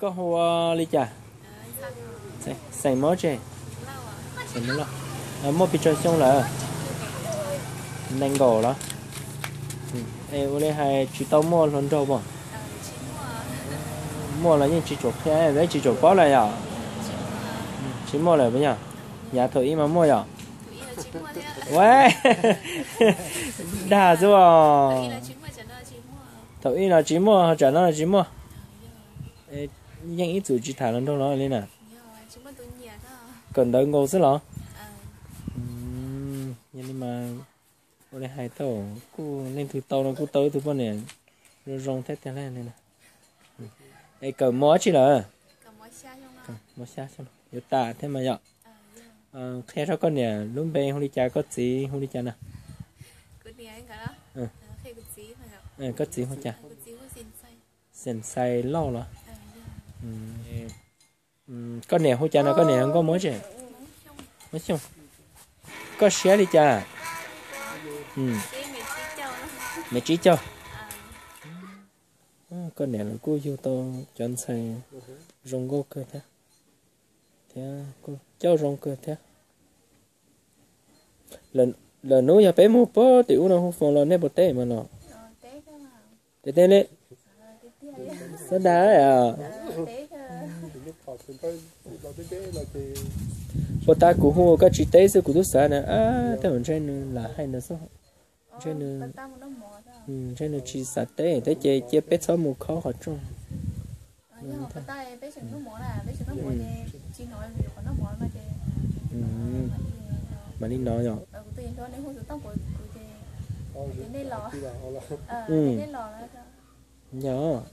Koj hu ua li cas? Xeem Mob tse? Muaj pes tsawg xyoo lawm? Nees nkaum los? Es ua li hais tsis tau muaj hluas nraug puas? Muaj los yeej tsis tshua qhia, peb tsis tshua paub lawm yom? Tsis muaj lawm puas yog? Yav thaum ib mas muaj yom? Ua, dag xwb os. Thaum ib no tsis muaj, ho tsam no tsis muaj. Yeej ib txwm tsis tham hluas nraug los li na? Kawm ntawv nkaus xwb los? Yog li mas ua li hais tau, kuj leej twg tau no kuj tau ib tug poj niam zoo zoo thiab tiag li. Es kawm mos dab tsi lawm? Mos xya, yuav tas thiab mas yom? Qhia rau koj niam lub npe hu li cas, koj txiv hu li cas na? Koj txiv hu cas? Xeem Xais Lauj los? Koj niam hu cas no, koj niam nkauj muab tse? Muab Xyooj. Koj siab li cas? Me tsib caug. Koj niam los kuj yug tau cov ntxhais zoo nkauj kawg thiab, thiab kuj coj zoo kawg thiab. Lawm hnub yog peb mus puag tim ub no hu foos los nej puas teb mas los? Teb teb li. Xab das, puas tas kuv hu koj tsis teb xwb kuv twb xav na, tej zaum ntshe nws lam hais ntawd xwb. Ntshe nws, ntshe nws tsis xav teb thiab ces cia peb txhob mus khob qhov rooj. Mam li no yom. Yog.